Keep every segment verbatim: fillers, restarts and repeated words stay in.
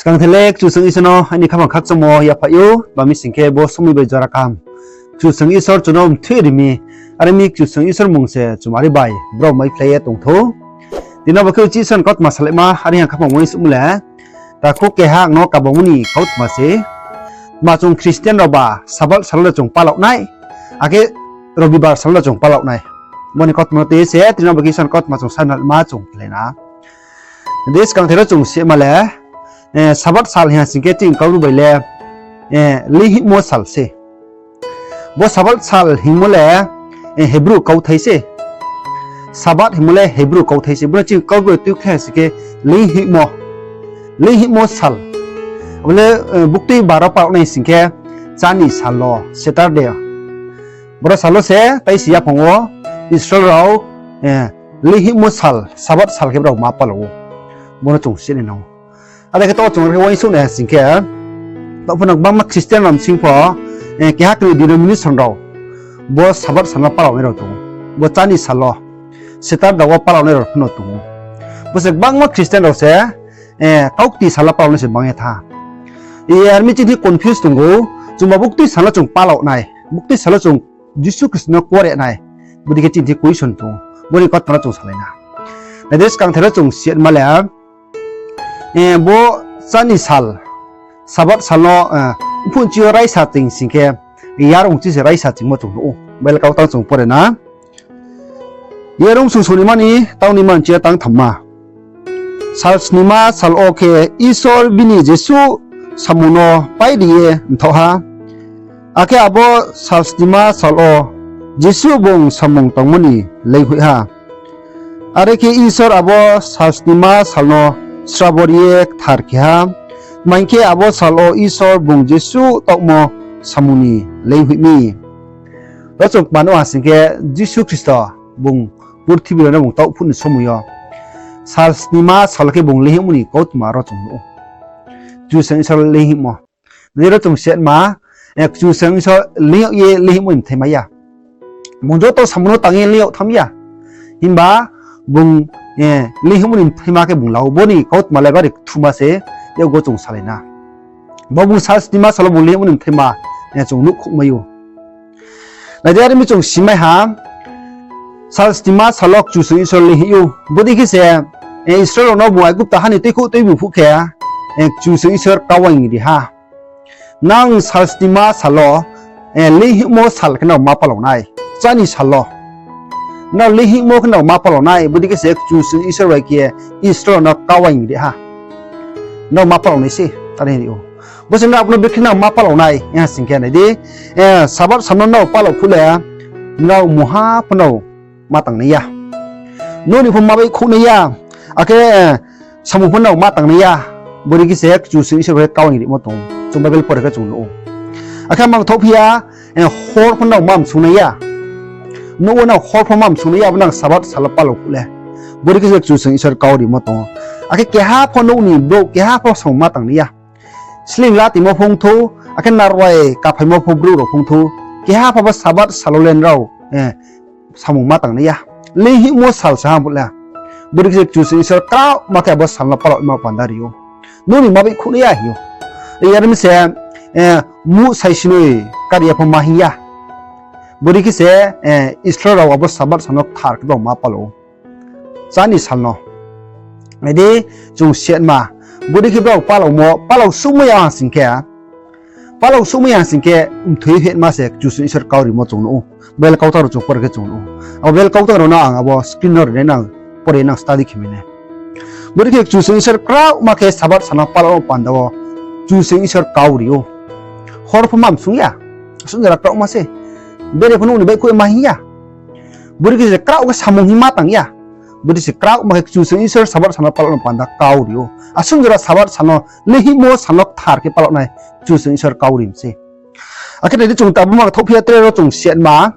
Skang the le Kchusoyang Isor no aini khaphang khakchangmo yaphaih ou, tma mi sing khe bo somoi bai jora kaham Kchusoyang Isor chung no mthui ri mi, are mi Kchusoyang Isor mmung se chumari bai brao maiphlai ye tong thou. Tini bo khe uchih Isor ni kautma salaima, are ang khaphang uaingsouhmo le, takhu keha ang no kabangmo ni kautma se, tma chung Christian rao ba Sabath sal wo le chung palao nai, akhe Robibar sal wo le chung palao nai. Bo ni kautma no tui ye se, tini bo khe Isor ni kautma chung sanalma chung khlai na. Di skang the ro chung sima le, Sabath sal hing ha sing khe chini Kaubru bai le, leinghoihmo sal se. Bo Sabath sal hingmo le, Hebrew kauthai se. Sabath hingmo le Hebrew kauthai se. Bo no chini Kaubru bai tuikhlai ha sing khe leinghoihmo, leinghoihmo sal. Abo le, buktui bar wo palao nai sing khe, chá ni sal wo, Saturday. Boro sal wo se taisi yaphang wo Israel rao, leinghoihmo sal, Sabath sal khe brao ma palao ou. Bo no chung sini nang ou. Are khe to chung khe uaingsouh nai ha sing khe, taoh pho no gbangma Christian rao bsing pho, keha kri denomination rao, bo Sabath sal no palao nai rao tong ou. Bo chá ni sal wo, Saturday wo palao nai rao pho no tong ou. Bo se gbangma Christian rao se, kaukti sal wo palao nai se bang ye tha. Are mi chini confuse tong ou, chungba buktui sal no chung palao nai, buktui sal wo chung Jisu Khristo no kuare nai, bodei khe chini question tong ou, bo ni kautma no chung salai na. Nai di skang the ro chung sima le, bo chá ni sal, Sabath sal no, mphuh chi yo raisa ching sing khe, yarung chi se raisa chingmo chung nuh ou. Bible kautang chung pore na. Yarung sungsung ni mani tang ni man chi yo tang thamma. Sal snima sal wo khe Isor bini jesuh samung no pai ri ye mthaoh ha. Akhe abo sal snima sal wo Jisu bung samung tangmo ni leinghoih ha. Are khe Isor abo sal snima sal no srabo ri ye kthar khe ha. Tma hing khe abo sal wo Isor bung jesuh taohmo samung ni leinghoih mi. Ro chung kma nuh ha sing khe Jisu Khristo bung purthimbi rao no bung taoh phuh ni somoi yo sal snima sal khe bung leinghoihmo ni kautma ro chung nuh ou. Kchusoyang Isor leinghoihmo. Nai di ro chung sima, Kchusoyang Isor leing yag ye leinghoihmo ni bthaima ya. Bung joto samung no tang ye leing yag tham ya. Himba bung leinghoihmo ni bthaima khe bung la ou. Bo ni kautma le bari kthuma se, yakgu chung salai na. Bo bung sal snima sal wo bung leinghoihmo ni bthaima, chung nuhkhouhmai ou. Nai di, are mi chung simai ha, sal snima sal wo Kchusoyang Isor leinghoih ou. Bodei khe se, Israel rao no bung Aigupta ha ni tuikhouh tuibu phuh khe, Kchusoyang Isor kawaing ri ha. Nang sal snima sal wo, leinghoihmo sal khe nrao ma palao nai. Chá ni sal wo nrao leinghoihmo khe nrao ma palao nai, bodei khe se Kchusoyang Isor bai khe Israel rao no kawaing ri ha. Nrao ma palao nai se, are ri ou. Bo se nrao abo no bikhe nrao ma palao nai, ha sing khe nai di, Sabath sal no nrao palao phuh le, nrao mungha pho nrao ma tang nai ya. Nouh ni pho ma baihkhouh nai ya. Akhe, samung pho nrao ma tang nai ya. Bodei khe se Kchusoyang Isor bai khe kawaing rimo tong ou. Chung Bible pore khe chung nuh ou. Akhe mangthoh phi ya, hor pho nrao ma msung nai ya. Nouh wo nrao hor pho ma msung nai ya, abo nang Sabath sal wo palao phuh le. Bodei khe se Kchusoyang Isor kau rimo tong ou. Akhe keha pho nouh ni brouh, keha pho samung ma tang nai ya. Sleing la tongmo pho ong thou, akhe narwai kaphaimo pho brouh rao pho ong thou, keha pho bo Sabath sal wo le nrao, samung ma tang nai ya. Leinghoihmo sal se ha bo le. Bodei khe se Kchusoyang Isor kraohma khe abo sal no palao ma panda ri ou. Nouh ni ma baihkhouh nai ya hing ou. Yar mi se, muh saisinoi kari ya pho ma hing ya. Bodei khe se, Israel rao abo Sabath sal no kthar khe brao ma palao ou. Chá ni sal no. Nai di, chung sima, bodei khe brao palaomo, palao souhmai ya ha sing khe, palao souhmai ya ha sing khe, mthoi hehma se Kchusoyang Isor kau rimo chung nuh ou. Bible kautang rao chung pore khe chung nuh ou. Abo Bible kautang rao no ang abo screen no ri nai nang, pore nang study khe mai nai. Bodei khe Kchusoyang Isor kraohma khe Sabath sal no palao panda wo Kchusoyang Isor kau ri ou. Hor pho ma msung ya. Asuh jora kraohma se. Bere pho nouh ni baihkhouh ye ma hing ya. Bodei khe se kraoh khe samung hing ma tang ya. Bodei se kraohma khe Kchusoyang Isor Sabath sal no palao no panda kau ri ou. Asuh jora Sabath sal no leinghoihmo sal no kthar khe palao nai Kchusoyang Isor kau ri mi se. Akhe nai di chung tabuk mangthoh phi ya tre ro chung sima.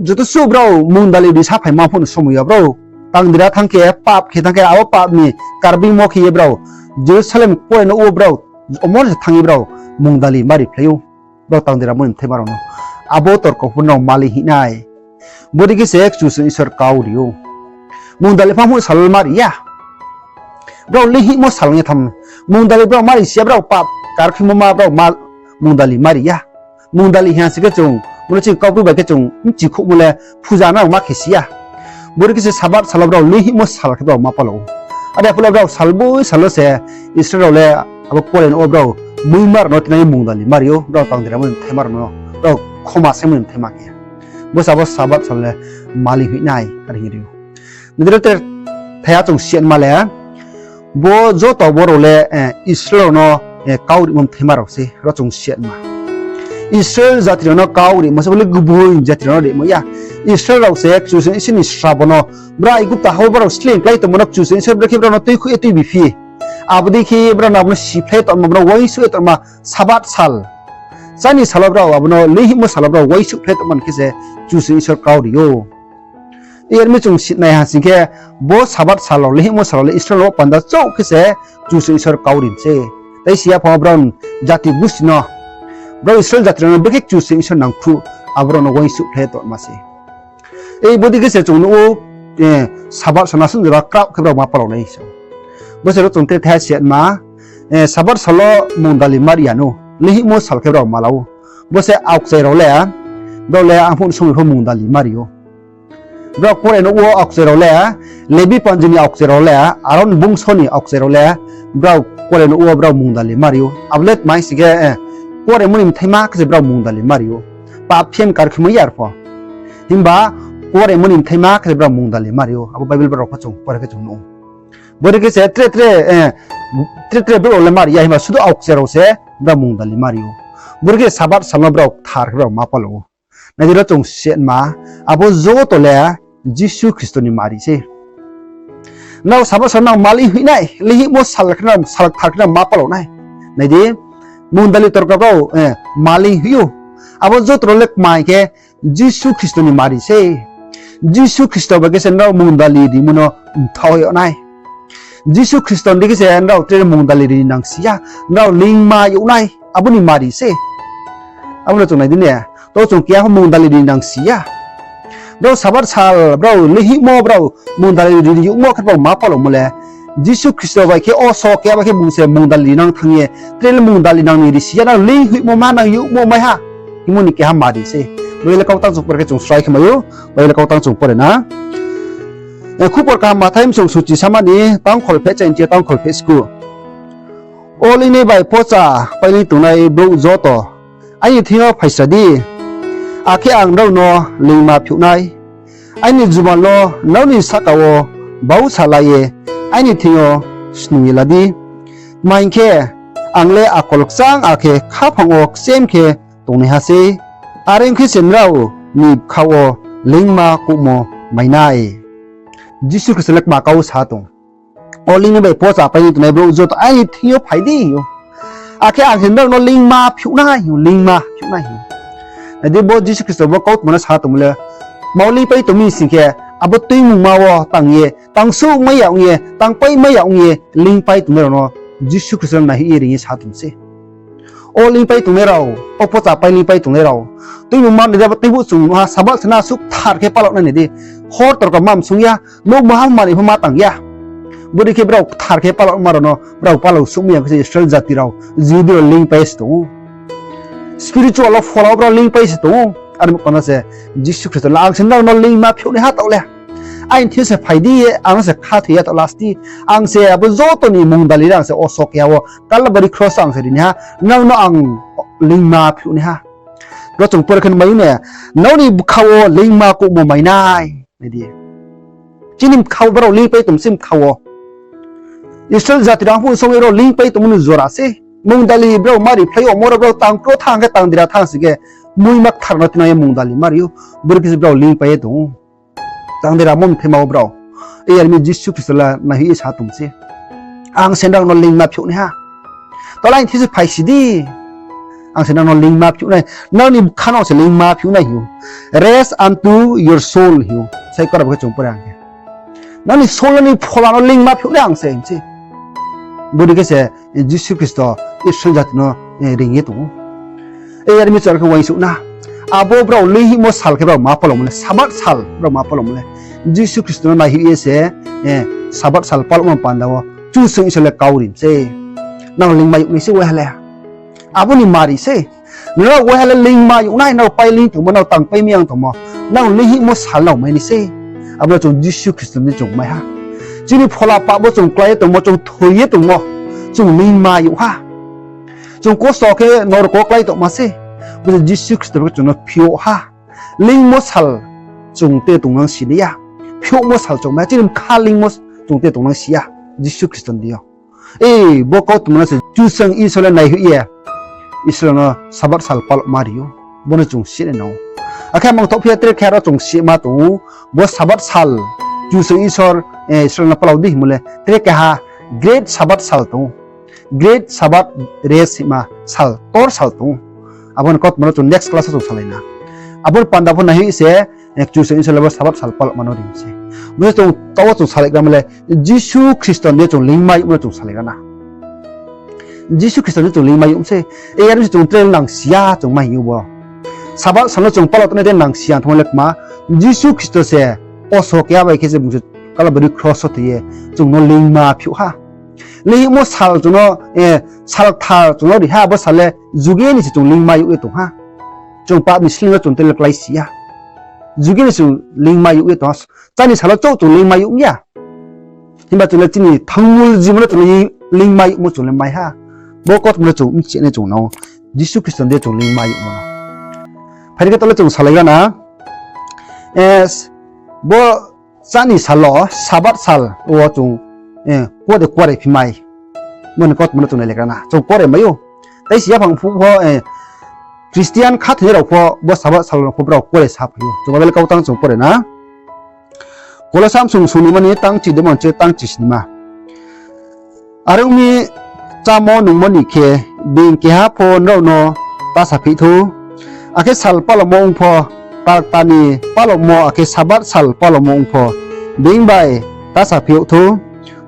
Joto suh brao mungdali ri saphaima phuh ni somoi yo brao tangdira thanng khe, pap khe thanng khe, abo pap ni karbingmo khe ye brao Jerusalem kore nouh wo brao, omo se thanng ye brao mungdali ma riphlai ou. Brao tangdira mo ni bthaima rao no. Abo torko pho nrao ma leinghoih nai. Bodei khe se Kchusoyang Isor kau ri ou. Mungdali pha phuh sal ma ri ya. Brao leinghoihmo sal ong ye tham. Mungdali brao mari si ya, brao pap karkhuimo ma brao mungdali mari ya. Mungdali hing ya sing khe chung, mano chini Kaubru bai khe chung bchikhouhmo le phuja nang ma khe si ya. Bodei khe se Sabath sal wo brao leinghoihmo sal khe brao ma palao ou. Are phuh le brao salboi sal wo se Israel rao le abo kuarenouh wo brao muima rao no tinang ye mungdali mari ou, brao tangderamo ni bthaima rao no, brao khoma saimo ni bthaima khe. Bo se abo Sabath sal le maleinghoih nai are hing ri ou. Nidre te thaiha chung siatma le, bo joto bo rao le Israel rao no kau rimo bthaima rao se ro chung siatma. Israel jati rao no kau rimo se bo le guboin jati rao no rimo ya. Israel rao se Kchusoyang Isor ni srabo no, brao Aigupta ha wo brao sleing klái tongmo no Kchusoyang Isor brekhe brao no tuikhouh ye tuibiphi. Abo dei khe brao no abo no siphlai ye tongma, brao uaingsouh ye tongma Sabath sal. Chá ni sal wo brao abo no leinghoihmo sal wo brao uaingsouhphlai tongma ni khe se Kchusoyang Isor kau ri ou. Yar mi chung sinai ha sing khe, bo Sabath sal wo, leinghoihmo sal wo le Israel rao panda chouh khe se Kchusoyang Isor kau ri mi se. Tai si ya pho brao jati gusti no, brao Israel jati rao no brekhe Kchusoyang Isor nangkhruh, abo rao no uaingsouhphlai tongma se. Bodei khe se chung nuh ou, Sabath sal no asuh jora kraoh khe brao ma palao nai se. Bo se ro chung tre thaiha siatma, Sabath sal wo mungdali mari ya nou, leinghoihmo sal khe brao ma la ou. Bo se aokchai rao le, brao le arphuh ni somoi pho mungdali mari ou. Brao kuarenouh wo aokchai rao le, Lebi panji ni aokchai rao le, Aron bungso ni aokchai rao le, brao kuarenouh wo brao mungdali mari ou. Abo le tma hing sing khe, kuaremo ni bthaima khe se brao mungdali mari ou. Pap phem karkhuimo yar pho. Himba kuaremo ni bthaima khe se brao mungdali mari ou. Abo Bible brao pho chung pore khe chung nuh ou. Bodei khe se tre tre, tre tre brao le mari ya, himba sudu aokchai rao se brao mungdali mari ou. Bodei khe Sabath sal no brao kthar khe brao ma palao ou. Nai di ro chung siatma, abo joto le Jisu Khristo ni mari se. Nrao Sabath sal no maleinghoih nai, leinghoihmo sal khe nrao, sal kthar khe nrao ma palao nai. Nai di, mungdali torka brao maleinghoih ou. Abo joto rao le kma hing khe Jisu Khristo ni mari se. Jisu Khristo bai khe se nrao mungdali rimo no mthao yag nai. Jisu Khristo ni dei khe se nrao tre mungdali ri nang si ya, nrao leingma yag nai, abo ni mari se. Abo no chung nai di ne, to chung keha pho mungdali ri nang si ya. Brao Sabath sal, brao leinghoihmo, brao mungdali ri yagmo khe brao ma palaomo le, Jisu Khristo bai khe oso keha bai khe bung se mungdali ri nang thanng ye, tre le mungdali nang ni ri si ya, nrao leinghoihmo ma nang yagmo mai ha hingmo ni keha mari se. Bo le kautang chung pore khe chung srai khe mai ou, bo le kautang chung pore na. Khupor kaham Mathai bsong suchi sama ni tangkhol pheh chaini chi tangkhol pheh sku. O leing ni bai pocha paileing tongnai brouh joto, aini thing yo phaisa di, akhe ang nrao no leingma phiouh nai. Aini jumal no nrao ni sahka wo bausa la ye aini thing yo snung ye la di. Tma hing khe, ang le akol kchang akhe khaphang wo kchem khe tongnaiha sei. Are ong khe se nrao ni bkha wo leingma kouhmo mai nai. Jisu Khristo le kma kau sa tong. O leing ni bai pocha paileing tongnai brouh joto aini thing yo phai di hing ou. Akhe ang se nrao no leingma phiouh nai hing ou, leingma phiouh nai hing ou. Nai di, bo Jisu Khristo bo kautma no sa tongmo le, tma wo leingpai tong mi sing khe, abo tuimungma wo tang ye, tangsuhmai ya ong ye, tangpaimai ya ong ye, leingpai tongnai rao no Jisu Khristo no naihoih ye reing ye sa tong se. O leingpai tongnai rao, o pocha paileingpai tongnai rao, tuimungma ni jabo tuibuh chung nuh ha, Sabath sal no asuh kthar khe palao nai nai di. Hor torka ma msung ya, nouh maha mani pho ma tang ya. Bodei khe brao kthar khe palaoma rao no brao palao suhmai ya khe se Israel jati rao, Jihudi rao leingpai se tong ou. Spiritual wo phola wo brao leingpai se tong ou. Are ong khe no se Jisu Khristo le, ang se nrao no leingma phiouh naiha taoh le. Aini thing yo se phai di, ang no se khathoi ya taoh le asti. Ang se abo joto ni mungdali le ang se oso keha wo Kalbari kros ang se ri naiha, nrao no ang leingma phiouh naiha. Ro chung pore khe mai ou ne, nrao ni bkha wo leingma kouhmo mai nai. Nai di. Chini bkha wo brao leingpai tong se bkha wo. Israel jati rao phuh song ye rao leingpai tongmo ni jora se. Mungdali brao mari phlai omo rao brao tang kro thanng khe tang dera thanng sing khe, muima kthar no tinang ye mungdali mari ou. Bodei khe se brao leingpai ye tong ou. Tang dera mo mthaima wo brao. Yar mi Jisu Khristo le naihoih ye sa tong se. Ang se nrao no leingma phiouh naiha. Taoh le aini thing yo se phaisi di. Ang se nrao no leingma phiouh nai. Nrao ni bkha no se leingma phiouh nai hing ou. Rest unto your soul hing ou. Sai kora bo khe chung pore ang khe. Nrao ni soul ni phola no leingma phiouh nai ang se hing se. Bodei khe se Jisu Khristo Israel jati no reing ye tong ou. Yar mi chung khe uaingsouh na. Abo brao leinghoihmo sal khe brao ma palaomo le, Sabath sal brao ma palaomo le. Jisu Khristo no naihoih ye se Sabath sal palaomo panda wo Kchusoyang Isor le kau ri mi sei. nrao leingma youh nai se waiha le. Abo ni mari se. Nrao waiha le leingma youh nai, nrao pai leing tongmo, nrao tang pai mi yang tongmo, nrao leing hingmo sal nrao mai nai se. Abo no chung Jisu Khristo ni chung mai ha. Chini phola pap wo chung klái ye tongmo, chung thoi ye tongmo, chung leingma youh ha. Chung kosto khe norok wo klái tongma se. Bo se Jisu Khristo khe chung no phiouh ha. Leingmo sal chung te tongnang si nai ya. Phiouhmo sal chung mai ha. Chini bkha leingmo chung te tongnang si ya. Jisu Khristo ni deing yo. E, bo kautma no se Kchusoyang Isor le naihoih ye Israel no Sabath sal palma ri ou. Bo no chung si nai nang ou. Akhe mangthoh phi ya tre khe aro chung sima tong ou. Bo Sabath sal Kchusoyang Isor, e, Israel no palau di hingmo le tre keha great Sabath sal tong ou. Great Sabbath rest hima sal, tor sal tong ou. Abo ni kautma no chung next class wo chung salai na. Abo ni panda pho naihoih se, e, Kchusoyang Isor le bo Sabath sal palma no ri se. Bo se chung taoh wo chung salaigrama le, Jisu Khristo ni chung leingma youhmo no chung salaigra na. Jisu Khristo ni chung leingma youh se, e, yar mi se chung tre nang si ya chung mai hing ou bo. Sabath sal no chung palau tongnai tre nang si ya thanngmo le kma, Jisu Khristo se oso keha bai khe se bung se Kalbari kros wo thoi ye chung no leingma phiouh ha. Leingmo sal chung no, e, sal kthar chung no ri ha, abo sal le juge ni se chung leingma youh ye tong ha. Chung pap ni sleing yo chung tre le klái si ya. Juge ni chung leingma youh ye tong ha. Chá ni sal wo chouh chung leingma youh ya. Himba chung le chini thangmul jibon no chung le leingma youhmo chung le mai ha. Bo kautma no chung mchi nai chung nang ou. Jisu Khristo ni chung leingma youhmo no. Phai di khe taoh le chung salaigra na. E, bo chá ni sal wo, Sabath sal wo chung, e, kuade kuare phi mai. Bo ni kautma no chung nailaigra na. Chung kuare mai ou. Tai si yaphang phuh pho, e, Christian khathoinai rao pho, bo Sabath sal no pho brao kuare saphai ou. Chung Bible kau tang chung pore na. Kolosa bsung sung ni ma ni tang chi de man chi tang chi sni ma. Are ong mi, chámo nungmo ni khe being keha pho nrao no ta sapheih thou. Akhe sal palaomo ong pho, takta ni palaomo akhe Sabath sal palaomo ong pho, being bai ta sapheih yag thou.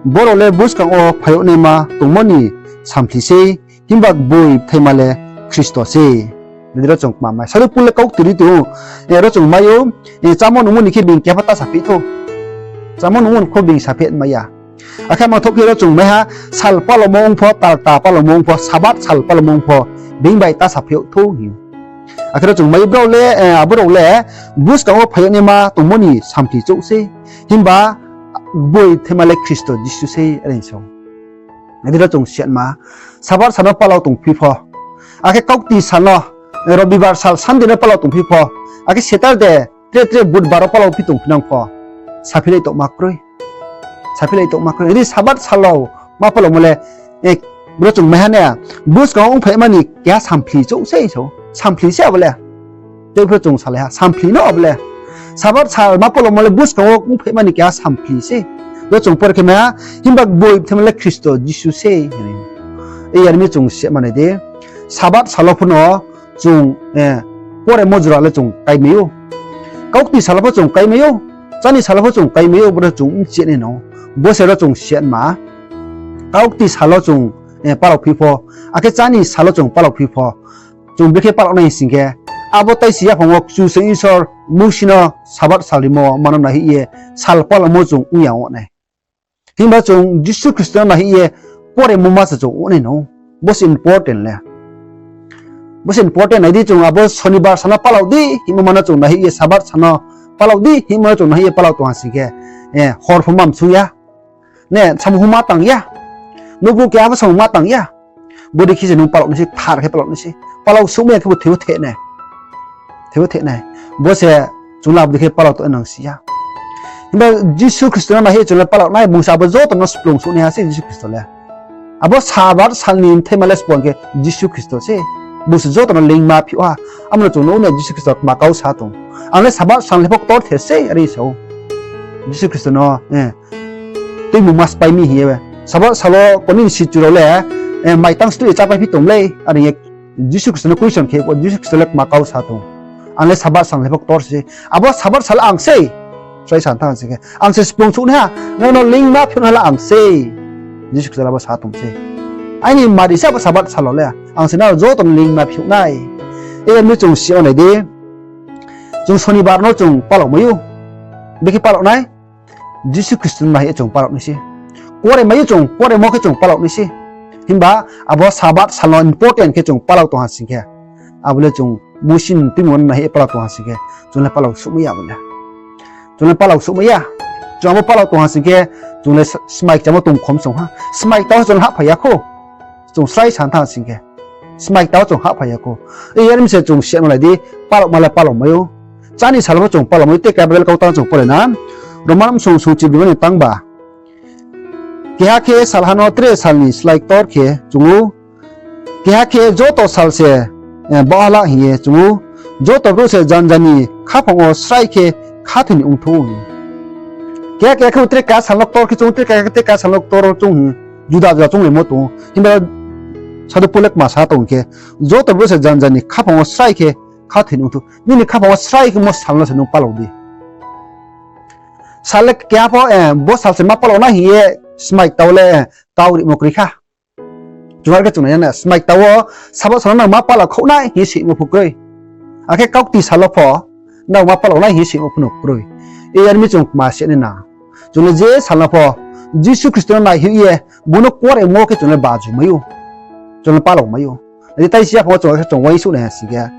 Brao le buskang wo phai yag naima tongmo ni samphli sei, himba gboi bthaima le Khristo sei. Nai di ro chung kma mai. Sadhu Pol le kaukti ri tong ou, e, ro chung mai ou, e, chámo nungmo ni khe being keha pho ta sapheih thou. Chámo nungmo ni khe being sapheih mai ya. Akhe mangthoh khe ro chung mai ha, sal palaomo ong pho, takta palaomo ong pho, Sabath sal palaomo ong pho, being bai ta sapheih yag thou hing ou. Akhe ro chung mai ou brao le, e, abo rao le buskang wo phai yag naima tongmo ni samphli chouh sei, himba gboi bthaima le Khristo Jisu sei, are hing sa ou. Nai di ro chung siatma, Sabath sal no palau tongphi pho, akhe kaukti sal no, Robibar sal Sunday no palau tongphi pho, akhe Saturday, tre tre Budbar wo palau phi tongphi nang pho, sapheilai tongma kroi. Sapheilai tongma kroi. Ri Sabath sal wo ma palaomo le, e, ro chung mai ha na, buskang wo ongphaima ni keha samphli chouh sei, samphli se abo le. Tei pho chung salai ha, samphli no abo le. Sabath sal ma palaomo le buskang wo ongphaima ni keha samphli se. Ro chung pore khe mai ha, himba gboi bthaima le Khristo Jisu sei. E, yar mi chung siatma nai di. Sabath sal wo pho no chung, e, kuaremo jora le chung kaimai ou. Kaukti sal wo pho chung kaimai ou. Chá ni sal wo pho chung kaimai ou, bo no chung mchi nai nang ou. Bo se ro chung siatma. Kaukti sal wo chung, e, palaophi pho, akhe chá ni sal wo chung palaophi pho, chung brekhe palaonai hing sing khe, abo tai si yaphang wo Kchusoyang Isor Mousi no Sabath sal rimo ma no naihoih ye sal palaomo chung ong ya ong nai. Himba chung Jisu Khristo no naihoih ye kuaremo ma se chung ong nai nang ou. Bo se important le. Bo se important, nai di chung abo Sonibar sal no palau di hingmo ma no chung naihoih ye Sabath sal no palau di hingmo no chung naihoih ye palau tong ha sing khe, e, hor pho ma msung ya. Ne, samung pho ma tang ya. Nouhbung keha pho samung ma tang ya. Bodei khe se nung palau nai se, thar khe palau nai se. Palau souhmai ya khe bo thoi pho theh nai. Thoi pho theh nai. Bo se chung le abo dei khe palau tongnai nang si ya. Himba Jisu Khristo no naihoih chung le palau nai, bung se abo joto no splung souhnaiha se Jisu Khristo le. Abo Sabath sal ni bthaima le sbo hing khe Jisu Khristo se. Bung se joto no leingma phiouh ha. Abo no chung nuh ou na Jisu Khristo kma kau sa tong. Ang le Sabath sal ni pho ktorther se, are sa ou. Jisu Khristo no, e, tuimungma sphái mi hing ye. Sabath sal wo koni ni sichu rao le, e, mai tang stui ye chápai phi tong lei, are hing ye Jisu Khristo no question khe, Jisu Khristo le kma kau sa tong. Ang le Sabath sal ni pho ktor se. Abo Sabath sal ang sei. Srai sa thanng sing khe, ang se splung souhnaiha, nrao no leingma phiouhnaiha le ang sei. Jisu Khristo le abo sa tong se. Aini mari se abo Sabath sal wo le, ang se nrao joto no leingma phiouh nai. E, yar mi chung si nai di. Chung Sonibar no chung palau mai ou. Brekhe palau nai? Jisu Khristo no naihoih ye chung palau nai se. Kuare mai ou chung, kuaremo khe chung palau nai se. Himba abo Sabath sal no important khe chung palao tong ha sing khe, abo le chung Musi ni tuimung no naihoih ye palao tong ha sing khe, chung le palao souhmai ya abo le. Chung le palao souhmai ya. Chung abo palao tong ha sing khe, chung le smai kchamo tong khom song ha. Smai ktao chung le hahphai ya khou. Chung srai san thanng sing khe, smai ktao chung hahphai ya khou. Yar mi se chung siya no lai di, palaoma le palaomai ou. Chá ni sal pho chung palaomai ou, tei ka Bible kautang chung pore na. Roman bsung sungchibrima ni tangba. Keha khe salha no tre sal ni slái ktor khe chung ou. Keha khe joto sal se, eh, baohhala hing ye chung ou. Joto brouh se janja ni khaphang wo srai khe khathoi ni ongthou ou. Keha keha khe tre ka sal no ktor khe chung ou, tre ka khe tre ka sal no ktor wo chung hing. Juda juda chounglaimo tong ou. Himba Sadhu Pol le kma sa tong khe, joto brouh se janja ni khaphang wo srai khe khathoi ni ongthou. Nini khaphang wo srai khemo sal no se nung palao di. Sal le keha pho, eh, bo sal se ma palao nai hing ye smai ktao le, eh, kau rimo kroi kha. Chung are khe chung nai na, smai ktao wo Sabath sal no nang ma palao khouh nai hing ye soimo pho kroi. Akhe kaukti sal wo pho nang ma palao nai hing ye soimo pho no kroi. Yar mi chung kma se nai na. Chung le je sal no pho Jisu Khristo no naihoih ye, bung no kuaremo khe chung le baju mai ou. Chung le palao mai ou. Nai di, taisi yaphang wo chung are khe chung uaingsouh nai ha sing khe,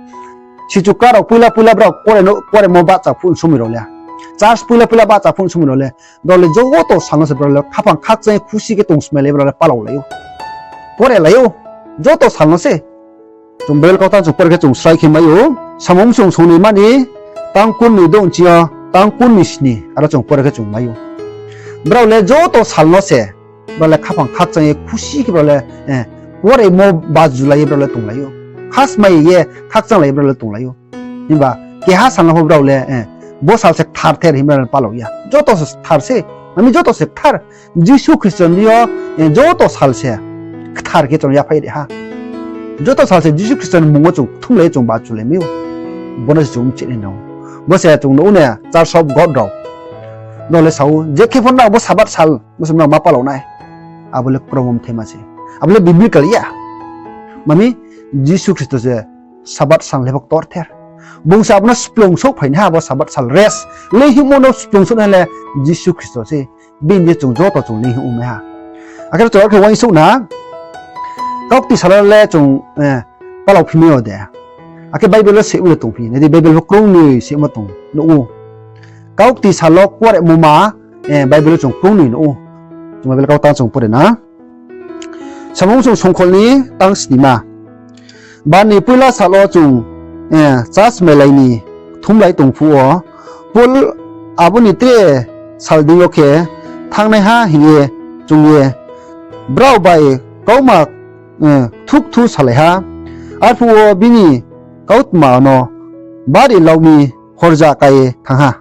sichu kla rao poila poila brao kuare no, kuaremo bahcha phuh somoi rao le, church poila poila bahcha phuh somoi rao le, brao le joto sal no se brao le khaphang khakchang ye khusi khe tongsmailai ye brao le palaolai ou. Kuarelai ou. Joto sal no se. Chung Bible kautang chung pore khe chung srai khe mai ou. Samung bsung sungnoima ni tang kurnoi douh nching yo tang kurnoi sni aro chung pore khe chung mai ou. Brao le joto sal no se, brao le khaphang khakchang ye khusi khe brao le, eh, kuaremo bajulai ye brao le tonglai ou. Khasmai ye khakchanglai ye brao le tonglai ou. Himba keha sal no pho brao le, eh, bo sal se kthar ther hing brao le palao ya. Joto se kthar se, ami joto se kthar. Jisu Khristo ni yo, eh, joto sal se kthar khe chung yaphaih ri ha. Joto sal se Jisu Khristo ni mmung wo chung kthumlai ye chung bachulai mai ou. Bo no se chung mchih nai nang ou. Bo se chung nuh ou ne Church of God rao. Brao le sa ou, je khe pho nrao bo Sabath sal, bo se nrao ma palao nai. Abo le kromo mthaima se. Abo le biblical ya. Mami, Jisu Khristo se Sabath sal le pho ktor ther. Bung se abo no splung souhphai nai ha, abo Sabath sal rest. Leinghoihmo no splung souh nai le Jisu Khristo se. Bini je chung joto chung leinghoih ong nai ha. Akhe chung are khe uaingsouh na. Kaukti sal wo le chung, eh, palao phi mai ou de. Akhe Bible wo se le tongphi. Nai di, Bible wo krungnoi se ma tong nuh ou. Kaukti sal wo kuaremo ma, eh, Bible wo chung krungnoi nuh ou. Chung Bible kautang chung pore na. Samung bsung songkhol ni tang snima. Bar ni poila sal wo chung, eh, chasmailai ni kthumlai tong phuh wo, Pol abo ni tre sal deing yo khe thanngnaiha hing ye chung ye brao bai kauma, eh, kthu kthu salai ha. Arphuh wo bini kautma no bari lau mi horja ka ye thanng ha.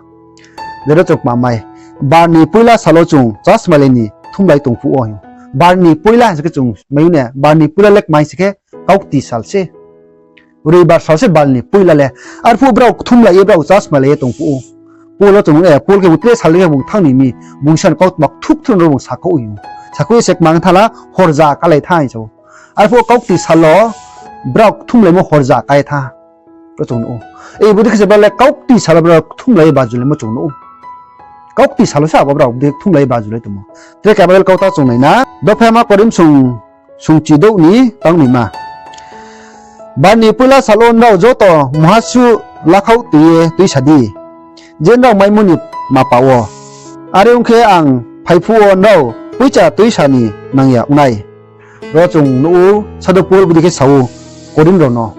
Jero chung kma mai, bar ni poila sal wo chung chasmailai ni kthumlai tong phuh wo hing. Bar ni poila hing se khe chung mai ou ne, bar ni poila le kma hing se khe kaukti sal se. Roibar sal se bar ni poila le. Arphuh brao kthumlai ye brao chasmailai ye tong phuh ou. Pol wo chung, eh, Pol khe bung tre sal ni khe bung thanng ni mi, bung san kautma kthu kthu no bung sakhouh ou. Sakhouh ye se kma thanng la, horja kalai thanng hing sa ou. Arphuh kaukti sal wo brao kthumlaimo horja ka ye thanng ha. Ro chung nuh ou. Ei bodei khe se brao le kaukti sal wo brao kthumlai ye bajulaimo chung nuh ou. Kaukti sal wo se abo brao bodei kthumlai ye bajulai tongmo. Tre ka Bible kautang chung nai na. Dopha ma Korinth sung, sungchidouh ni tang noima. Bar ni poila sal wo nrao joto muhasuh lakhaoh tui ye tuisa di, je nrao maimo ni mapa wo. Are ong khe ang phai phuh wo nrao poicha tuisa ni nang ya ong nai. Ro chung nuh ou, Sadhu Pol bodei khe sa ou, Korinth rao no.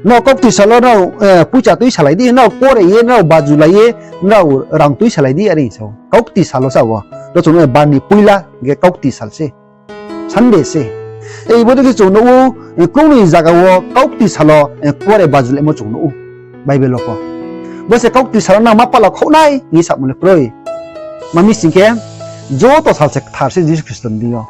Nrao kaukti sal wo nrao, eh, poicha tuisalai di, nrao kuare ye, nrao bajulai ye, nrao rang tuisalai di, are sa ou. Kaukti sal wo sa ou. Ro chung nuh ou, bar ni poila khe kaukti sal se. Sunday se. Ei bodei khe chung nuh ou, eh, krungnoi zaga wo kaukti sal wo, eh, kuare bajulaimo chung nuh ou. Bible wo pho. Bo se kaukti sal wo nang ma palao khaoh nai hing ye samo le kroi. Mami sing khe, joto sal se kthar se Jisu Khristo ni deing yo.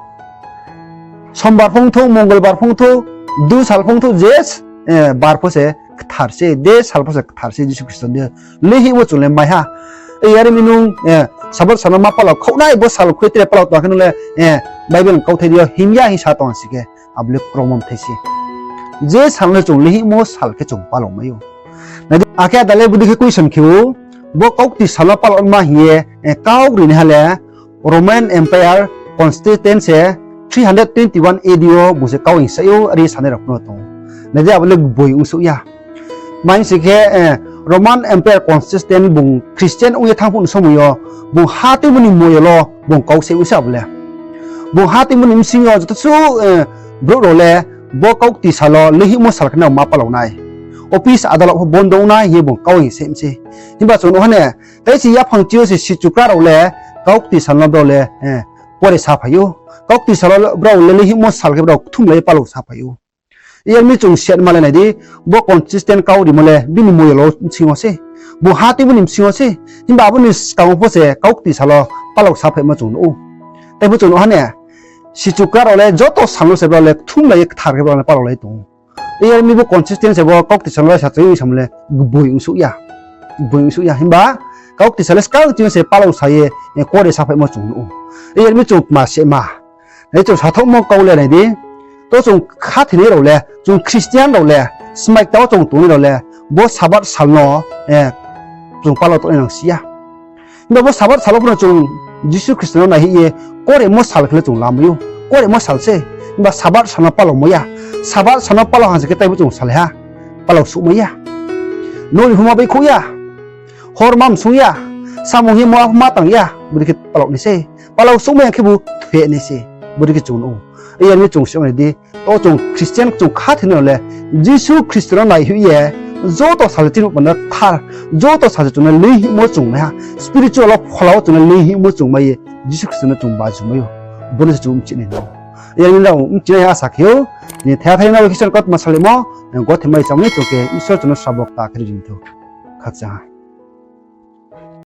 Sombar phongthou, Mongolbar phongthou, du sal phongthou, je, eh, bar pho se kthar se, de sal pho se kthar se Jisu Khristo ni deing yo. Leinghoihmo chung le mai ha. Ei are mi nung, eh, Sabath sal no ma palao khaoh nai, bo sal khui tre palao tong khe nung le, eh, Bible ni kauthai deing yo himya hing sa tong si khe, abo le kromo mthai se. Je sal no chung leinghoihmo sal khe chung palao mai ou. Nai di, akhe ada le bodei khe question khe ou, bo kaukti sal no palao ma hing ye, eh, kau ri naiha le, Roman Empire Constantine se three hundred twenty-one A D wo bung se kau hing sai ou, are sanai rao pho no tong ou. Nai di, abo le gboi ongsouh ya. Tma hing sing khe, Roman Emperor Constantine bung Christian ong ye thanng phuh ni somoi yo, bung ha tuimo ni moyol wo bung kau se ong se abo le. Bung ha tuimo ni bsing yo joto suh brouh rao le bo kaukti sal wo leinghoihmo sal khe no ma palao nai. Office adalat pho bondo ong nai hing ye bung kau hing se mi se. Himba chung nuh ha ne, tai se yaphang chi yo se sichukra rao le kaukti sal no brao le pore saphai ou. Kaukti sal wo brao le leinghoihmo sal khe brao kthumlai ye palao saphai ou. Yar mi chung siatma le nai di, bo Constantine kau rimo le bini moyol wo bsing yo se. Bung ha tuimo ni bsing yo se. Himba abo ni skang wo pho se kaukti sal wo palao saphaimo chung nuh ou. Tai pho chung nuh ha ne, sichukra rao le joto sal no se brao le kthumlai ye kthar khe brao le palaolai tong ou. Yar mi bo Constantine se bo kaukti sal no le sa chai ong samo le gboi ongsouh ya. Gboi ongsouh ya. Himba kaukti sal le skang chi yo se palao sa ye kore saphaimo chung nuh ou. Yar mi chung tma sema. Nai chung sathaohmo kau le nai di, to chung khathoinai rao le, chung Christian rao le, smai kta wo chung tongnai rao le, bo Sabath sal no chung palao tongnai nang si ya. Himba bo Sabath sal wo pho no chung Jisu Khristo no naihoih ye koremo sal khe le chung lamai ou. Koremo sal se. Himba Sabath sal no palaomo ya. Sabath sal no palao ha sing khe tai pho chung salai ha. Palao souhmai ya. Nouh ni pho ma baihkhouh ya. Hor ma msung ya. Samung hingmo ma tang ya. Bodei khe palao nai se. Palao souhmai ya khebu thoi nai se. Bodei khe chung nuh ou. Yar mi chung siyong nai di, to chung Christian chung khathoinai rao le, Jisu Khristo no naihoih ye, joto sal se chini panda kthar, joto sal se chung no leinghoihmo chung mai ha, spiritual wo phola wo chung no leinghoihmo chung mai ye, Jisu Khristo no chung bajumai ou. Bo no se chung bchi nai nang ou. Yar mi nrao bchinai ha asa khe ou, ni thaiha thai nrao Christian kautma salaimo, gothe mai chamo ni chung khe Isor chung no srabo kta khe ri thou. Khakchang ha.